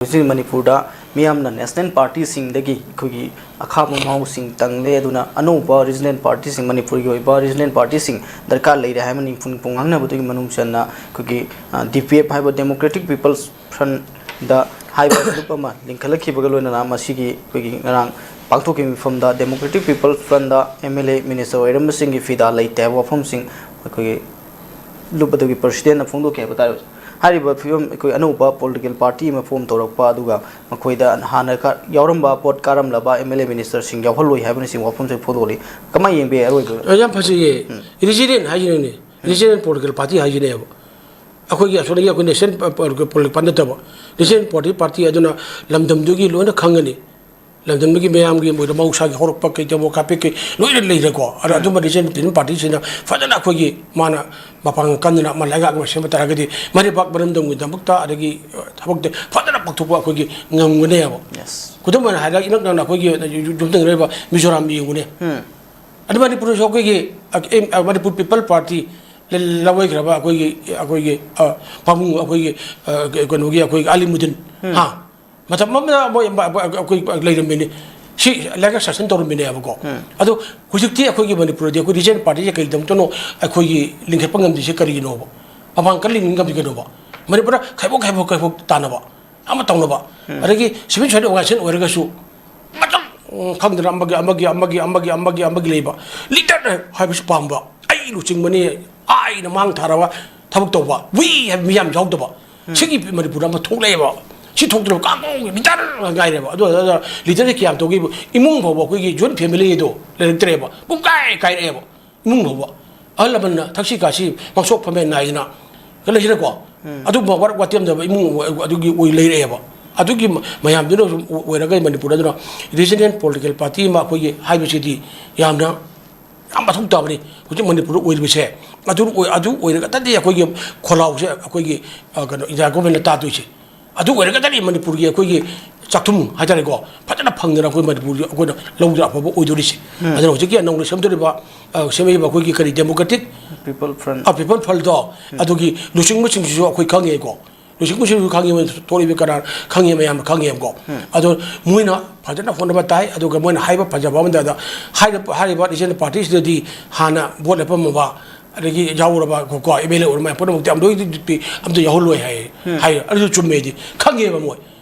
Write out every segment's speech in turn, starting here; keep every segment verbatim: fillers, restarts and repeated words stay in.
ꯍꯧꯖꯤꯛ ꯃꯅꯤꯄꯨꯔꯗ ꯃꯤꯌꯥꯝꯅ ꯅꯦꯁꯅꯦꯜ ꯄꯥꯔꯇꯤꯁꯤꯡꯗꯒꯤ ꯑꯩꯈꯣꯏꯒꯤ ꯑꯈꯥꯕ ꯃꯍꯥꯎꯁꯤꯡ ꯇꯪꯂꯦ, ꯑꯗꯨꯅ ꯑꯅꯧꯕ ꯔꯤꯖꯅꯦꯜ ꯄꯥꯔꯇꯤꯁꯤꯡ, ꯃꯅꯤꯄꯨꯔꯒꯤ ꯑꯣꯏꯕ ꯔꯤꯖꯅꯦꯜ ꯄꯥꯔꯇꯤꯁꯤꯡ ꯗꯔꯀꯥꯔ ꯂꯩꯔꯦ ꯍꯥꯏꯕ ꯅꯤꯡꯐꯨꯡ ꯅꯤꯡꯐꯨꯡ ꯉꯥꯡꯅꯕꯗꯨꯒꯤ ꯃꯅꯨꯡ ꯆꯟꯅ ꯑꯩꯈꯣꯏꯒꯤ, ꯑ, ꯗꯤ ꯄꯤ ꯑꯦꯐ ꯍꯥꯏꯕ Democratic People's Front ꯗ ꯍꯥꯏꯕ ꯂꯨꯞ ꯑꯃ ꯂꯤꯡꯈꯠꯂꯛꯈꯤꯕꯒ ꯂꯣꯏꯅꯅ ꯃꯁꯤꯒꯤ ꯑꯩꯈꯣꯏꯒꯤ ꯉꯔꯥꯡ ꯄꯥꯡꯊꯣꯛꯈꯤꯕ ꯃꯤꯐꯝꯗ Democratic People's Front ꯗ ꯑꯦꯝ ꯑꯦꯜ ꯑꯦ, ꯃꯤꯅꯤꯁꯇꯔ ꯑꯣꯏꯔꯝꯕꯁꯤꯡꯒꯤ ꯐꯤꯗꯥ ꯂꯩꯇꯦ ꯍꯥꯏꯕ ꯋꯥꯐꯝꯁꯤꯡ ꯑꯩꯈꯣꯏꯒꯤ ꯂꯨꯞ ꯑꯗꯨꯒꯤ ꯄ꯭ꯔꯁꯤꯗꯦꯟꯅ ꯐꯣꯡꯗꯣꯛꯈꯤ ꯍꯥꯏꯕ ꯇꯥꯔꯦ꯫ ꯍꯥꯏꯔꯤꯕ ꯐꯤꯕꯝ, ꯑꯩꯈꯣꯏ ꯑꯅꯧꯕ ꯄꯣꯂꯤꯇꯤꯀꯦꯜ ꯄꯥꯔꯇꯤ ꯑꯃ ꯐꯣꯝ ꯇꯧꯔꯛꯄ, ꯑꯗꯨꯒ ꯃꯈꯣꯏꯗ ꯍꯥꯟꯅ ꯀ-, ꯌꯥꯎꯔꯝꯕ ꯄꯣꯠ ꯀꯥꯔꯝꯂꯕ ꯑꯦꯝ ꯑꯦꯜ ꯑꯦ, ꯃꯤꯅꯤꯁꯇꯔꯁꯤꯡ ꯌꯥꯎꯍꯜꯂꯣꯏ ꯍꯥꯏꯕꯅꯆꯤꯡꯕ ꯋꯥꯐꯝꯁꯨ ꯐꯣꯡꯗꯣꯛꯂꯤ꯫ ꯀꯃꯥꯏꯅ ꯌꯦꯡꯕ ꯌꯥꯏ ꯑꯔꯣꯏꯕ? ꯑ, ꯌꯥꯝ ꯐꯖꯩꯌꯦ꯫ ꯎꯝ꯫ ꯔꯤꯖꯤꯅꯦꯟ ꯍꯥꯏꯁꯤꯅꯅꯦ, ꯎꯝ꯫ ꯔꯤꯖꯤꯅꯦꯟ ꯄꯣꯂꯤꯇꯤꯀꯦꯜ ꯄꯥꯔꯇꯤ ꯍꯥꯏꯁꯤꯅꯦꯕ꯫ ꯑꯩꯈꯣꯏꯒꯤ ꯑꯁꯣꯝꯗꯒꯤ ꯑꯩꯈꯣꯏ ꯅꯦꯁꯅꯦꯜ ꯄ-, ꯄ-, ꯄꯣꯂꯤꯇꯤꯀꯦꯜ ꯄꯥꯔꯇꯤ ꯅꯠꯇꯕ, ꯔꯤꯖꯤꯅꯦꯟ ꯄꯣꯂꯤꯇꯤꯀꯦꯜ ꯄꯥꯔꯇꯤ ꯑꯗꯨꯅ ꯂꯝꯗꯝꯗꯨꯒꯤ ꯂꯣꯏꯅ ꯈꯪꯒꯅꯤ꯫ ꯂꯝꯗꯝꯗꯨꯒꯤ ꯃꯌꯥꯝꯒꯤ ꯃꯣꯏꯗ ꯃꯍꯧꯁꯥꯒꯤ ꯍꯧꯔꯛꯄ ꯀꯩ ꯇꯧꯕ ꯀꯥꯞꯄꯤ ꯀꯩ ꯂꯣꯏꯅ ꯂꯩꯔꯦꯀꯣ꯫ ꯑꯗꯣ ꯎꯝ꯫ ꯑꯗꯨꯝꯕ ꯔꯤꯖꯤꯅꯦꯟ ꯄꯥꯔꯇꯤꯁꯤꯅ ꯐꯖꯅ ꯑꯩꯈꯣꯏꯒꯤ ꯃꯥꯅ ꯃꯄꯥꯡꯒꯜ ꯀꯟꯗꯅ ꯑꯃ ꯂꯩꯉꯥꯛ ꯑꯃ ꯁꯦꯝꯕ ꯇꯥꯔꯒꯗꯤ ꯃꯔꯩꯕꯥꯛ ꯃꯔꯝꯗꯝꯒꯤꯗꯃꯛꯇ ꯑꯗꯒꯤ, ꯑ, ꯊꯕꯛꯇ ꯐꯖꯅ ꯄꯥꯡꯊꯣꯛꯄ ꯑꯩꯈꯣꯏꯒꯤ ꯉꯝꯒꯅꯦꯕ꯫ Yes꯫ ꯈꯨꯗꯝ ꯑꯣꯏꯅ ꯍꯥꯏꯔꯒ ꯏꯅꯛ ꯅꯛꯅ ꯑꯩꯈꯣꯏꯒꯤ ꯌꯨꯝꯊꯪꯅꯔꯤꯕ ꯃꯤꯖꯣꯔꯥꯝ ꯌꯦꯡꯉꯨꯅꯦ꯫ ꯎꯝ꯫ ꯑꯗꯨ ꯃꯅꯤꯄꯨꯔꯗꯁꯨ ꯑꯩꯈꯣꯏꯒꯤ, ꯑ, ꯑ, ꯃꯅꯤꯄꯨꯔ ꯄꯤꯄꯜ ꯄꯥꯔꯇꯤ ꯂ-, ꯂꯧꯋꯥꯏꯈ꯭ꯔꯕ ꯑꯩꯈꯣꯏꯒꯤ, ꯑꯩꯈꯣꯏꯒꯤ, ꯑ, ꯄꯥꯕꯨꯡ ꯑꯩꯈꯣꯏꯒꯤ, ꯑ, ꯀꯩꯅꯣꯒꯤ ꯑꯩꯈꯣꯏꯒꯤ ꯑꯂꯤꯃꯨꯗꯤꯟ, ꯎꯝ꯫ ꯍꯥ? ꯃꯇꯝ ꯑꯃꯗ ꯃꯣꯏ ꯃ-, ꯃ-, ꯑꯩꯈꯣꯏ ꯂꯩꯔꯝꯃꯤꯅꯤ꯫ ꯁꯤ ꯂꯩꯉꯥꯛ ꯁꯥꯁꯟ ꯇꯧꯔꯝꯃꯤꯅꯦꯕꯀꯣ꯫ ꯎꯝ꯫ ꯑꯗꯣ ꯍꯧꯖꯤꯛꯇꯤ ꯑꯩꯈꯣꯏꯒꯤ ꯃꯅꯤꯄꯨꯔꯗꯤ ꯑꯩꯈꯣꯏ ꯔꯤꯖꯅꯦꯜ ꯄꯥꯔꯇꯤꯁꯦ ꯀꯩꯒꯤꯗꯃꯛꯇꯅꯣ ꯑꯩꯈꯣꯏꯒꯤ ꯂꯤꯡꯈꯠꯄ ꯉꯝꯗ꯭ꯔꯤꯁꯦ ꯀꯔꯤꯒꯤꯅꯣꯕ? ꯃꯄꯥꯡꯒꯜ ꯂꯤꯡ ꯉꯝꯗ꯭ꯔꯤ ꯀꯩꯅꯣꯕ? ꯃꯅꯤꯄꯨꯔꯗ ꯈꯥꯏꯕꯣꯛ ꯈꯥꯏꯕꯣꯛ ꯈꯥꯏꯕꯣꯛ ꯇꯥꯅꯕ, ꯑꯃ ꯇꯧꯅꯕ꯫ ꯎꯝ꯫ ꯑꯗꯒꯤ ꯁꯤꯚꯤꯜ ꯁꯣꯁꯥꯏꯇꯤ ꯑꯣꯔꯒꯅꯥꯏꯖꯦꯁꯟ ꯑꯣꯏꯔꯒꯁꯨ ꯃꯇꯝ, ꯎꯝ, ꯈꯪꯗꯅ ꯑꯃꯒꯤ, ꯑꯃꯒꯤ, ꯑꯃꯒꯤ, ꯑꯃꯒꯤ, ꯑꯃꯒꯤ, ꯑꯃꯒꯤ ꯂꯩꯕ꯫ ꯂꯤꯗꯔ ꯍꯥꯏꯕꯁꯨ ꯄꯥꯝꯕ꯫ ꯑꯩ ꯂꯨꯆꯤꯡꯕꯅꯤ, ꯑꯩꯅ ꯃꯥꯡ ꯊꯥꯔꯒ ꯊꯕꯛ ꯇꯧꯕ꯫ We ꯍꯥꯏꯕ ꯃꯤ ꯌꯥꯝ ꯌꯥꯎꯗꯕ꯫ ꯎꯝ꯫ ꯁꯤꯒꯤ ꯃꯅꯤꯄꯨꯔꯗ ꯑꯃ ꯊꯣꯛꯂꯛꯑꯦꯕ꯫ ꯁꯤ ꯊꯣꯛꯇꯅ ꯀꯥꯡꯕꯨ ꯂꯤꯗꯔ ꯉꯥꯏꯔꯦꯕ꯫ ꯑꯗꯨ, ꯑꯗꯨ, ꯑꯗꯨ ꯂꯤꯗꯔꯁꯦ ꯀꯌꯥꯝ ꯇꯧꯒꯦꯕꯨ ꯏꯃꯨꯡ ꯐꯥꯎꯕ ꯑꯩꯈꯣꯏꯒꯤ ꯖꯣꯏꯟ ꯐꯦꯃꯤꯂꯤꯗꯣ ꯂꯩꯔꯛꯇ꯭ꯔꯦꯕ꯫ ꯄꯨꯡꯀꯥꯏ ꯀꯥꯏꯔꯛꯑꯦꯕ꯫ ꯏꯃꯨꯡ ꯐꯥꯎꯕ ꯑꯍꯜ ꯂꯃꯟꯅ ꯊꯛꯁꯤ ꯈꯥꯁꯤ ꯃꯥꯡꯁꯣꯛ ꯐꯝꯃꯦꯟ ꯅꯥꯏꯗꯅ ꯂꯩꯁꯤꯅꯀꯣ꯫ ꯎꯝ꯫ ꯑꯗꯨꯒꯨꯝꯕ ꯋꯥꯔꯛ ꯋꯥꯇꯦꯝꯗꯕ ꯏꯃꯨꯡ ꯑꯗꯨꯒꯤ ꯑꯣꯏ ꯂꯩꯔꯛꯑꯦꯕ꯫ ꯑꯗꯨꯒꯤ ꯃ-, ꯃꯌꯥꯝꯗꯨꯅ ꯁꯨꯝ ꯑꯣꯏꯔꯒ ꯃꯅꯤꯄꯨꯔꯗ ꯑꯗꯨꯅ ꯔꯤꯖꯅꯦꯜ ꯄꯣꯂꯤꯇꯤꯀꯦꯜ ꯄꯥꯔꯇꯤ ꯑꯃ ꯑꯩꯈꯣꯏꯒꯤ ꯍꯥꯏꯕꯁꯤꯗꯤ ꯌꯥꯝꯅ, ꯌꯥꯝ ꯃꯊꯧ ꯇꯥꯕꯅꯤ ꯍꯧꯖꯤꯛ ꯃꯅꯤꯄꯨꯔꯗ ꯑꯣꯏꯔꯤꯕꯁꯦ꯫ ꯑꯗꯨ ꯑꯣꯏ-, ꯑꯗꯨ ꯑꯣꯏꯔꯒꯗꯤ ꯑꯩꯈꯣꯏꯒꯤ ꯈꯣꯜꯂꯥꯎꯁꯦ ꯑꯩꯈꯣꯏꯒꯤ, ꯑ, ꯀꯩꯅꯣ, ꯏꯟꯗꯤꯌꯥ ꯒꯣꯔꯃꯦꯟꯅ ꯇꯥꯗꯣꯏꯁꯦ꯫ ꯑꯗꯨ ꯑꯣꯏꯔꯒꯗꯤ ꯃꯅꯤꯄꯨꯔꯒꯤ ꯑꯩꯈꯣꯏꯒꯤ ꯆꯥꯛꯊꯨꯝ ꯍꯥꯏꯇꯥꯔꯦꯀꯣ, ꯐꯖꯅ ꯐꯪꯗꯅ ꯑꯩꯈꯣꯏ ꯃꯅꯤꯄꯨꯔꯒꯤ ꯑꯩꯈꯣꯏꯅ ꯂꯧꯗ ꯑꯐꯕ ꯑꯣꯏꯗꯣꯔꯤꯁꯦ꯫ ꯎꯝ꯫ ꯑꯗꯨꯅ ꯍꯧꯖꯤꯛꯀꯤ ꯅꯧꯅ ꯁꯦꯝꯗꯣꯔꯤꯕ, ꯑ, ꯁꯦꯝꯃꯛꯏꯕ ꯑꯩꯈꯣꯏꯒꯤ ꯀꯔꯤ Democratic People Front꯫ ꯑ, People Front ꯗꯣ, ꯎꯝ꯫ ꯑꯗꯨꯒꯤ ꯂꯨꯆꯤꯡꯕꯁꯤꯡꯁꯤꯁꯨ ꯑꯩꯈꯣꯏ ꯈꯪꯉꯦꯀꯣ꯫ ꯂꯨꯆꯤꯡꯕꯁꯤꯡꯁꯨ ꯈꯪꯉꯤ, ꯃꯣꯏ ꯊꯣꯛꯂꯤꯕ ꯀꯅꯥ ꯈꯪꯉꯤ, ꯃꯌꯥꯝꯅ ꯈꯪꯉꯦꯕꯀꯣ꯫ ꯑꯗꯣ ꯃꯣꯏꯅ ꯐꯖꯅ ꯍꯣꯠꯅꯕ ꯇꯥꯏ꯫ ꯑꯗꯨꯒ ꯃꯣꯏꯅ ꯍꯥꯏꯕ ꯐꯖꯕ ꯑꯃꯗ, ꯍꯥꯏꯔꯤꯕ, ꯍꯥꯏꯔꯤꯕ ꯔꯤꯖꯅꯦꯜ ꯄꯥꯔꯇꯤꯁꯤꯗꯗꯤ ꯍꯥꯟꯅ ꯚꯣꯠ ꯂꯦꯞꯄꯝꯃꯕ, ꯑꯗꯒꯤ ꯌꯥꯎꯔꯕ ꯀꯣ, ꯑꯦꯝ ꯑꯦꯜ ꯑꯦ ꯑꯣꯏꯔ ꯃꯌꯥꯝ ꯄꯨꯝꯅꯃꯛꯇꯤ ꯑꯝꯇ, ꯑꯝꯇ ꯌꯥꯎꯍꯜꯂꯣꯏ ꯍꯥꯏ꯫ ꯍꯥꯏ꯫ ꯑꯗꯨꯁꯨ ꯆꯨꯝꯃꯦꯗꯤ ꯈꯪꯉꯦꯕ ꯃꯣꯏ꯫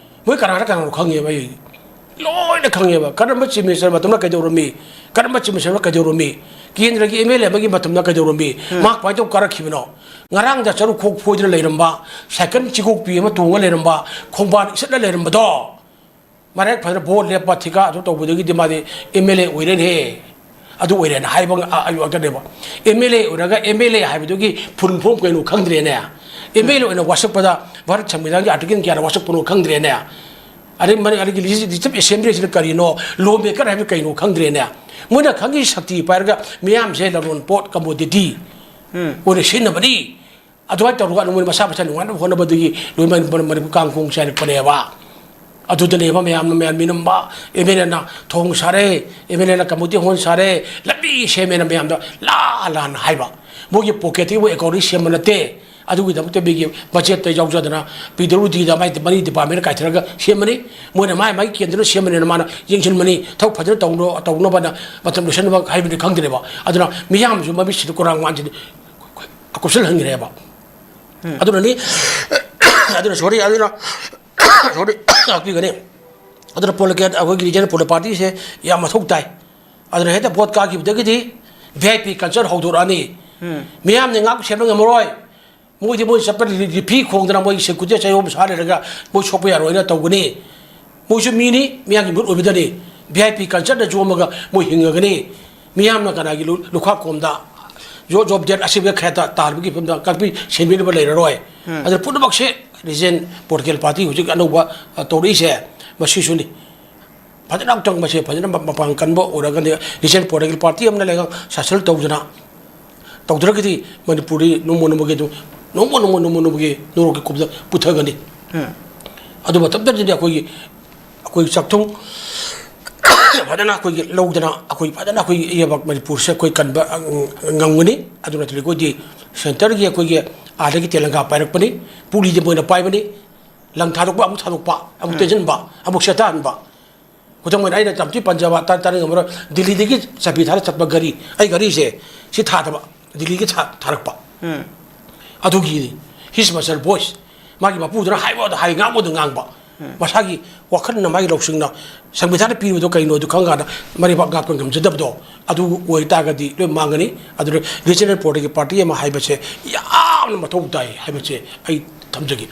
ꯃꯣꯏ ꯀꯅꯥꯅ ꯀꯅꯥꯅꯣ ꯈꯪꯉꯦꯕ ꯑꯩ꯫ ꯂꯣꯏꯅ ꯈꯪꯉꯦꯕ꯫ ꯀꯔꯝꯕ ꯆꯤꯐ ꯃꯤꯅꯤꯁꯇꯔ ꯃꯇꯝꯗ ꯀꯩꯗꯧꯔꯝꯃꯤ, ꯀꯔꯝꯕ ꯆꯤꯐ ꯃꯤꯅꯤꯁꯇꯔ ꯀꯩꯗꯧꯔꯝꯃꯤ, ꯀꯦꯟꯗ꯭ꯔꯒꯤ ꯑꯦꯝ ꯑꯦꯜ ꯑꯦ ꯑꯃꯒꯤ ꯃꯇꯝꯗ ꯀꯩꯗꯧꯔꯝꯃꯤ, ꯃꯥ ꯀꯃꯥꯏꯅ ꯇꯧ ꯀꯥꯔꯛꯈꯤꯕꯅꯣ, ꯉꯔꯥꯡꯗ ꯆꯔꯨ ꯈꯣꯛ ꯐꯣꯏꯗꯅ ꯂꯩꯔꯝꯕ, ꯁꯥꯏꯀꯜ ꯆꯤꯀꯣꯛꯄꯤ ꯑꯃ ꯇꯣꯡꯉ ꯂꯩꯔꯝꯕ, ꯈꯣꯡꯕꯥꯟ ꯏꯆꯠꯅ ꯂꯩꯔꯝꯕꯗꯣ, ꯃꯔꯦꯛ ꯐꯖꯅ ꯚꯣꯠ ꯂꯦꯞꯄ ꯊꯤꯀꯥ ꯑꯗꯨ ꯇꯧꯕꯗꯒꯤꯗꯤ ꯃꯥꯗꯤ ꯑꯦꯝ ꯑꯦꯜ ꯑꯦ ꯑꯣꯏꯔꯦꯅꯦꯍꯦ꯫ ꯑꯗꯨ ꯑꯣꯏꯔꯦꯅ ꯍꯥꯏꯕ ꯉ-, ꯑ-, ꯑꯌꯨꯛ ꯉꯥꯛꯇꯅꯦꯕ꯫ ꯑꯦꯝ ꯑꯦꯜ ꯑꯦ ꯑꯣꯏꯔꯒ ꯑꯦꯝ ꯑꯦꯜ ꯑꯦ ꯍꯥꯏꯕꯗꯨꯒꯤ ꯐꯨꯜ ꯐꯣꯝ ꯀꯩꯅꯣ ꯈꯪꯗ꯭ꯔꯦꯅꯦ꯫ ꯑꯦꯝ ꯑꯦꯜ ꯑꯦ ꯑꯣꯏꯅ ꯋꯥꯁꯛꯄꯗ ꯚꯥꯔꯠ ꯁꯪꯕꯤꯙꯥꯟꯒꯤ ꯑꯥꯔꯇꯤꯀꯜ ꯀꯌꯥꯅ ꯋꯥꯁꯛꯄꯅꯣ ꯈꯪꯗ꯭ꯔꯦꯅꯦ꯫ ꯑꯗꯩ ꯃꯅꯤ-, ꯑꯗꯒꯤ ꯂꯤꯖꯤꯁꯂꯦꯇꯤꯚ ꯑꯦꯁꯦꯝꯕ꯭ꯂꯤꯁꯤꯅ ꯀꯔꯤꯅꯣ, ꯂꯣ ꯃꯦꯀꯔ ꯍꯥꯏꯕ ꯀꯩꯅꯣ ꯈꯪꯗ꯭ꯔꯦꯅꯦ꯫ ꯃꯣꯏꯅ ꯈꯪꯉꯤ ꯁꯛꯇꯤ ꯄꯥꯏꯔꯒ ꯃꯤꯌꯥꯝꯁꯦ ꯂꯂꯣꯟ ꯄꯣꯠ ꯀꯃꯣꯗꯤꯇꯤ ꯑꯣꯏꯅ ꯁꯤꯖꯤꯟꯅꯕꯅꯤ꯫ ꯑꯗꯨꯃꯥꯏꯅ ꯇꯧꯔꯒ ꯃꯣꯏꯅ ꯃꯁꯥ ꯃꯁꯥ ꯅꯨꯡꯉꯥꯏꯅꯕ ꯍꯣꯠꯅꯕꯗꯒꯤ ꯂꯣꯏꯅꯃꯛ ꯃꯅꯤꯄꯨꯔ ꯀꯥꯡꯈꯣꯡ ꯆꯥꯏꯔꯛꯄꯅꯦꯕ꯫ ꯑꯗꯨꯗꯅꯦꯕ ꯃꯌꯥꯝꯅ ꯃꯌꯥꯝ ꯃꯤꯅꯝꯕ, ꯑꯦꯝ ꯑꯦꯜ ꯑꯦꯅ ꯊꯣꯡ ꯁꯥꯔꯦ, ꯑꯦꯝ ꯑꯦꯜ ꯑꯦꯅ ꯀꯝꯃ꯭ꯌꯨꯅꯤꯇꯤ ꯍꯣꯜ ꯁꯥꯔꯦ, ꯂꯝꯕꯤ ꯁꯦꯝꯃꯦꯅ ꯃꯌꯥꯝꯗ ꯂꯥ ꯂꯥꯟꯅ ꯍꯥꯏꯕ꯫ ꯃꯣꯏꯒꯤ ꯄꯣꯀꯦꯠꯇꯒꯤ ꯃꯣꯏ ꯑꯦꯀꯥꯎꯟꯗꯒꯤ ꯁꯦꯝꯕ ꯅꯠꯇꯦ꯫ ꯑꯗꯨꯒꯤꯗꯃꯛꯇ ꯃꯤꯒꯤ ꯕꯖꯦꯠꯇ ꯌꯥꯎꯖꯗꯅ ꯄꯤ ꯗꯕ꯭ꯂꯤꯎ ꯗꯤꯗ ꯃꯥꯏ ꯃꯅꯤ ꯗꯤꯄꯥꯔꯠꯃꯦꯟꯅ ꯀꯥꯏꯊꯔꯒ ꯁꯦꯝꯕꯅꯤ꯫ ꯃꯣꯏꯅ ꯃꯥꯏ ꯃꯥꯏ ꯀꯦꯟꯗ꯭ꯔꯅ ꯁꯦꯝꯕꯅꯤꯅ ꯃꯥꯅ ꯌꯦꯡꯁꯤꯟꯕꯅꯤ꯫ ꯊꯕꯛ ꯐꯖꯅ ꯇꯧꯅ-, ꯇꯧꯅꯕꯅ ꯃꯇꯝ ꯂꯣꯏꯁꯤꯟꯅꯕ ꯍꯥꯏꯕꯗꯤ ꯈꯪꯗ꯭ꯔꯦꯕ꯫ ꯑꯗꯨꯅ ꯃꯤꯌꯥꯝꯁꯨ ꯃꯃꯤꯠꯁꯤꯗ ꯀꯨꯔꯥꯡ ꯃꯥꯟꯁꯤꯗꯤ ꯀꯨꯞꯁꯜꯍꯟꯈ꯭ꯔꯦꯕ꯫ ꯑꯗꯨꯅꯅꯤ, ꯑꯗꯨꯅ ꯁꯣꯔꯤ, ꯑꯗꯨꯅ ꯁꯣꯔꯤ, ꯉꯥꯛꯄꯤꯒꯅꯤ꯫ ꯑꯗꯨꯅ ꯄꯣꯂꯤꯀꯦꯠ ꯑꯩꯈꯣꯏꯒꯤ ꯔꯤꯖꯅꯦꯜ ꯄꯣꯂꯤ ꯄꯥꯔꯇꯤꯁꯦ ꯌꯥꯝ ꯃꯊꯧ ꯇꯥꯏ꯫ ꯑꯗꯨꯅ ꯍꯦꯛꯇ ꯚꯣꯠ ꯀꯥꯈꯤꯕꯗꯒꯤꯗꯤ ꯚꯤ ꯑꯥꯏ ꯄꯤ ꯀꯜꯆꯔ ꯍꯧꯗꯣꯔꯛꯑꯅꯤ꯫ ꯃꯤꯌꯥꯝꯅ ꯉꯥꯛ ꯁꯦꯟꯕ ꯉꯝꯃꯔꯣꯏ꯫ ꯃꯣꯏꯗꯤ ꯃꯣꯏ ꯆꯠꯄ ꯔꯤ-, ꯔꯤꯐꯤ ꯈꯣꯡꯗꯅ ꯃꯣꯏ ꯁꯦꯀꯨꯔꯤꯇꯤ ꯆꯌꯣꯝ ꯁꯥ ꯂꯩꯔꯒ ꯃꯣꯏ ꯁꯣꯛꯄ ꯌꯥꯔꯣꯏꯅ ꯇꯧꯒꯅꯤ꯫ ꯃꯣꯏꯁꯨ ꯃꯤꯅꯤ, ꯃꯤꯌꯥꯝꯒꯤ ꯃꯤꯍꯨꯠ ꯑꯣꯏꯕꯗꯅꯤ꯫ ꯚꯤ ꯑꯥꯏ ꯄꯤ ꯀꯜꯆꯔꯗ ꯌꯣꯝꯃꯒ ꯃꯣꯏ ꯍꯤꯡꯉꯒꯅꯤ꯫ ꯃꯤꯌꯥꯝꯅ ꯀꯅꯥꯒꯤ ꯂꯨ-, ꯂꯨꯈꯥꯛ ꯀꯣꯝꯗ ꯖꯣ-, ꯖꯣꯕ ꯗꯦꯠ ꯑꯁꯤꯕ ꯈꯥꯏꯠꯇ ꯇꯥꯔꯕꯒꯤ ꯐꯤꯕꯝꯗ ꯀꯛꯄꯤ ꯁꯦꯟꯕꯤꯅꯕ ꯂꯩꯔꯔꯣꯏ꯫ ꯑꯗꯨꯅ ꯄꯨꯝꯅꯃꯛꯁꯦ ꯔꯤꯖꯅꯦꯜ ꯄꯣꯂꯤꯇꯤꯀꯦꯜ ꯄꯥꯔꯇꯤ ꯍꯧꯖꯤꯛ ꯑꯅꯧꯕ, ꯑ, ꯇꯧꯔꯛꯏꯁꯦ ꯃꯁꯤꯁꯨꯅꯤ꯫ ꯐꯖꯅ ꯑꯃꯨꯛꯇꯪ ꯃꯁꯦ ꯐꯖꯅ ꯃ-, ꯃꯄꯥꯡ ꯀꯟꯕ ꯑꯣꯏꯔꯒꯗꯤ ꯔꯤꯖꯅꯦꯜ ꯄꯣꯂꯤꯇꯤꯀꯦꯜ ꯄꯥꯔꯇꯤ ꯑꯃꯅ ꯂꯩꯉꯥꯛ ꯁꯥꯁꯟ ꯇꯧꯗꯅ ꯇꯧꯗ꯭ꯔꯒꯗꯤ ꯃꯅꯤꯄꯨꯔꯗꯤ ꯅꯣꯡꯃ ꯅꯣꯡꯃꯒꯤ ꯑꯗꯨꯝ, ꯅꯣꯡꯃ ꯅꯣꯡꯃ, ꯅꯣꯡꯃ ꯅꯣꯡꯃꯒꯤ ꯅꯣꯔꯣꯛꯀꯤ ꯀꯨꯝꯗ ꯄꯨꯊꯒꯅꯤ꯫ ꯑꯗꯨ ꯃꯇꯝꯗꯗꯤ ꯑꯩꯈꯣꯏꯒꯤ, ꯑꯩꯈꯣꯏ ꯆꯥꯛꯊꯨꯡ ꯐꯖꯅ ꯑꯩꯈꯣꯏꯒꯤ ꯂꯧꯗꯅ ꯑꯩꯈꯣꯏ ꯐꯖꯅ ꯑꯩꯈꯣꯏꯒꯤ ꯏꯔꯩꯕꯥꯛ ꯃꯅꯤꯄꯨꯔꯁꯦ ꯑꯩꯈꯣꯏ ꯀꯟꯕ, ꯑ, ꯉꯝꯒꯅꯤ꯫ ꯑꯗꯨ ꯅꯠꯇ꯭ꯔꯗꯤ ꯑꯩꯈꯣꯏꯗꯤ ꯁꯦꯟꯇꯔꯒꯤ ꯑꯩꯈꯣꯏꯒꯤ ꯑꯥꯗꯒꯤ ꯇꯦꯂꯪꯒꯥ ꯄꯥꯏꯔꯛꯄꯅꯤ, ꯄꯨꯂꯤꯗꯤ ꯃꯣꯏꯅ ꯄꯥꯏꯕꯅꯤ, ꯂꯪ ꯊꯥꯗꯣꯛꯄ ꯑꯃꯨꯛ ꯊꯥꯗꯣꯛꯄ ꯑꯃꯨꯛ ꯇꯩꯁꯤꯟꯕ ꯑꯃꯨꯛ ꯁꯦꯠꯊꯍꯟꯕ꯫ ꯈꯨꯗꯝ ꯑꯣꯏꯅ ꯑꯩꯅ ꯌꯥꯝ ꯊꯤ ꯄꯟꯖꯕ ꯇꯥ- ꯇꯥꯅꯤꯡꯉꯝꯃꯔꯣꯏ, ꯗꯤꯜꯂꯤꯗꯒꯤ ꯆꯥꯕꯤ ꯊꯥꯔ ꯆꯠꯄ ꯒꯥꯔꯤ, ꯑꯩ ꯒꯥꯔꯤꯁꯦ ꯁꯤ ꯊꯥꯗꯕ, ꯗꯤꯜꯂꯤꯒꯤ ꯊꯥ- ꯊꯥꯔꯛꯄ꯫ ꯑꯗꯨꯒꯤꯅꯤ ꯍꯤꯁ ꯃꯁꯔ ꯚꯣꯏꯁ꯫ ꯃꯥꯒꯤ ꯃꯄꯨꯗꯨꯅ ꯍꯥꯏꯕꯗ ꯍꯥꯏ, ꯉꯥꯡꯕꯗ ꯉꯥꯡꯕ꯫ ꯃꯁꯥꯒꯤ ꯋꯥꯈꯜꯅ, ꯃꯥꯒꯤ ꯂꯧꯁꯤꯡꯅ ꯁꯪꯕꯤꯙꯥꯟꯅ ꯄꯤꯔꯤꯕꯗꯣ ꯀꯩꯅꯣ ꯑꯗꯨ ꯈꯪꯀꯥꯟꯗ ꯃꯔꯩꯕꯥꯛ ꯉꯥꯛꯄ ꯉꯝꯖꯗꯕꯗꯣ ꯑꯗꯨ ꯑꯣꯏꯇꯥꯔꯒꯗꯤ ꯂꯣꯏ ꯃꯥꯡꯒꯅꯤ꯫ ꯑꯗꯨꯅ ꯔꯤꯖꯅꯦꯜ ꯄꯣꯂꯤꯇꯤꯀꯦꯜ ꯄꯥꯔꯇꯤ ꯑꯃ ꯍꯥꯏꯕꯁꯦ ꯌꯥꯝꯅ ꯃꯊꯧ ꯇꯥꯏ ꯍꯥꯏꯕꯁꯦ ꯑꯩ ꯊꯝꯖꯒꯦ꯫